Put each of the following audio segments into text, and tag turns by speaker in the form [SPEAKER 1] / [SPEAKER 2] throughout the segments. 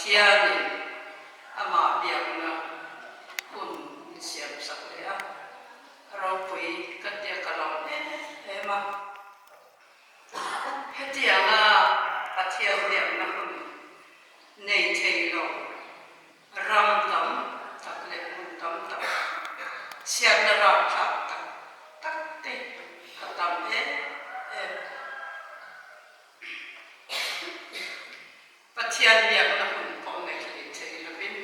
[SPEAKER 1] Pathianin amah biakna hun min siamsak leh a, a ropui ka tia ka lawm em em a. Hetianga Pathian biakna hun nei thei lo ram tam tak leh hmun tam tak chhiatna rapthlak tak tak te a tam em em. Pathian biakna hun pawh nei hlei thei lovin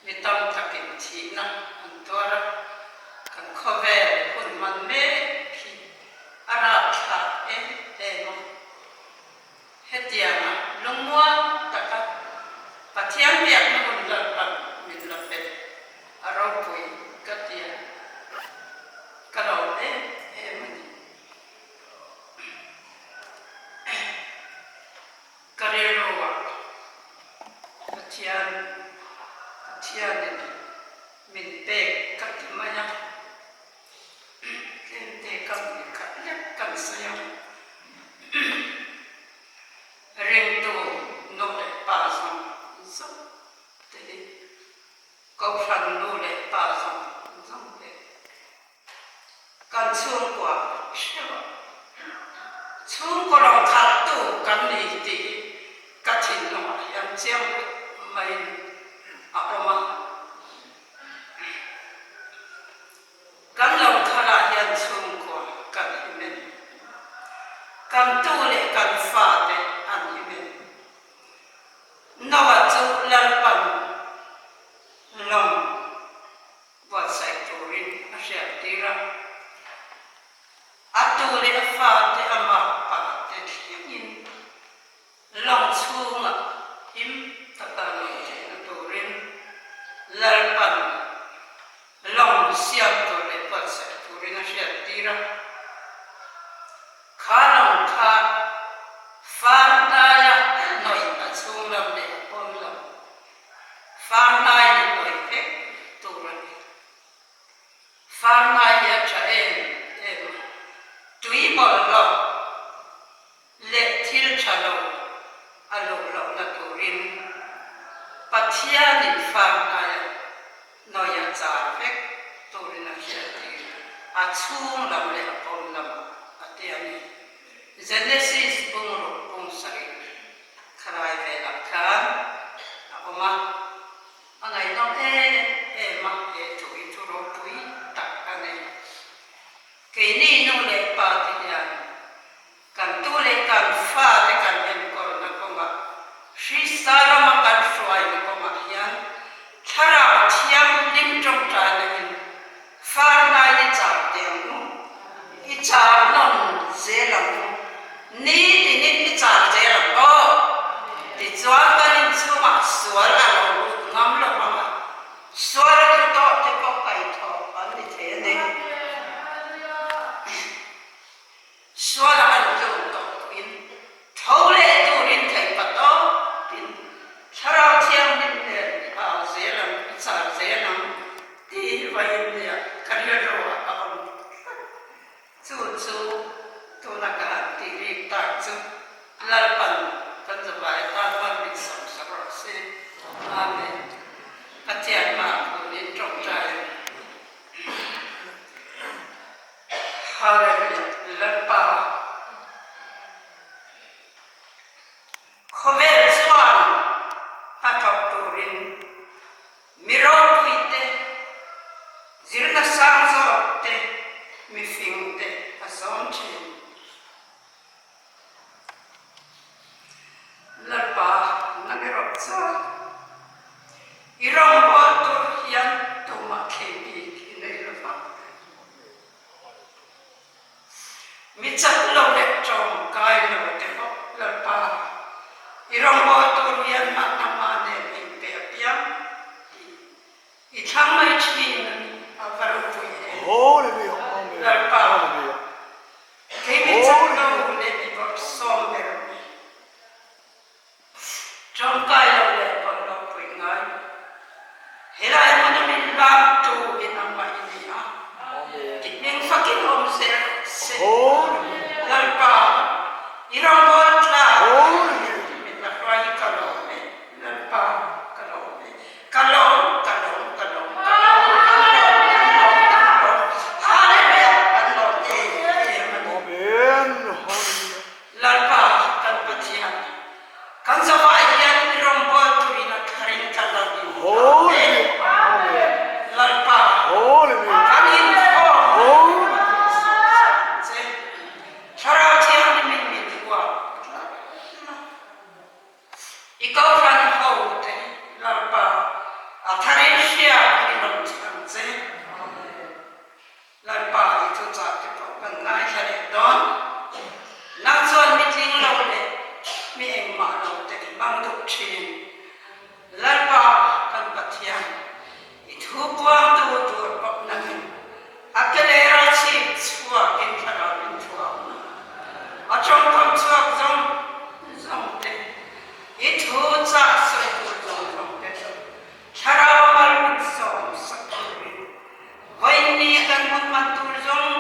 [SPEAKER 1] mi tam takin thihna an tuar a, kan khawvel hun hman mek hi a rapthlak em em a. Hetianga lungmual taka Pathian biakna hun Lalpan min la pe a ropui ka tia ka lawm em em a ni. Ka rilruah Pathian Pathianin min pek ka ti mai a, tlemte ka hmui khat lek kan sawi a, ringtu nu leh pa zawng zawng te hi Kohhran nu leh pa zawng zawng te Kan chhungkua hreuh a, chhungkaw rawn khalhtu kan ni tih hi ka thinlungah hian chiang vek maiin a awm a. Kan lo khalah hian chhungkua kan him em? Kan tu leh kan fate an him em? Noah chu Lalpan lawng buatsaih turin a hriattir a. A tu leh a fate amah pate thlengin lawng chhungah him taka nun theihna turin Lalpan lawng siam tur leh buatsaih turin a hriattir a. Kha lawng kha far hnaia hnawih a chhung lam leh a pawn lam Farnai hi hnawih vek tur a ni. Farnai hi a tha em em a, tui bawlhhlawh leh thil tha lo a luh lohna turin Pathianin farnai a hnawih a char vek turin a hriattir a chhung lam leh a pawn lamah a ti a ni. Genesis bungruk bung sarih Khalai velah khan a awm a, a ngaihnawm em em a, he thu hi thu ropui tak a ni. Keini nu leh pa te hian kan tu leh kan fa te kan enkawlna kawngah, Krista rama kan hruaina kawngah hian Thlarau Thianghlim tawngtaina in far ngai i char teh ang u, i char nawn zel ang u, nitinin i char zel ang aw. Tichuan kan inchhungah sual a lo lut ngam lo ang a, sual a tlu tawh te pawh kaihthawh an ni thei a ni. Suala an tluk tawh pawhin tho leh turin theih pa tawpin Thlarau Thianghlim nen i au zel ang, i char zel ang tih hi vawiin nia ka rilruah a awm tlat. Chu chu tuna ka han tih rik tak chu Lalpan kan zavai atan huan min sawmsak rawh se. Amen. Pathian hmaah khunin tawngtai ang. Hallelujah Lalpa khawvel chuan hna thawk turin mi ropui te, zirna sang zawk te, mifing te a sawm thin. Lalpa nang erawh chuan i rawngbâwl tur hian tumah thlei bik i nei lo va. Mi chak lo leh ṭawngkai lo te pawh Lalpa i rawngbâwl tur hian mahna nen inpe apiang tih I thlang mai thin a ni, a va ropui em. Lalpa, kei mi chak lo leh mi bawrhsawm ber mi, tawngkai lo leh bawlhhlawh pui ngai, helai hmuna min hlantu hi nangmah i ni a, i hming fakin awm zel rawh se. Lalpa, i rawngbâwl tlak min la hruai ka. I kohhran ho te Lalpa a tharin hria i rawn chih ang che. Lalpa i thuchah te pawh kan ngaithla leh dawn. Nang chuan mi tling lo leh mi engmah lo te i hmang duh thin. Lalpa kan Pathian, i thu puangtu tur pawh nangin a ke lera chhip chhuakin thlarau in thuam a, a tawngkam chhuak zawng zawng te, i thu chah sawi tur zawng zawng te chu thlarau mal min sawm sak turin vawiinni kan hun hman tur zawng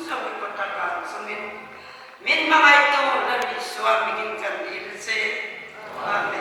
[SPEAKER 1] zawng i kawt a kang chungin min hmangaihtu Lal Isua hmingin kan dil che. Amen.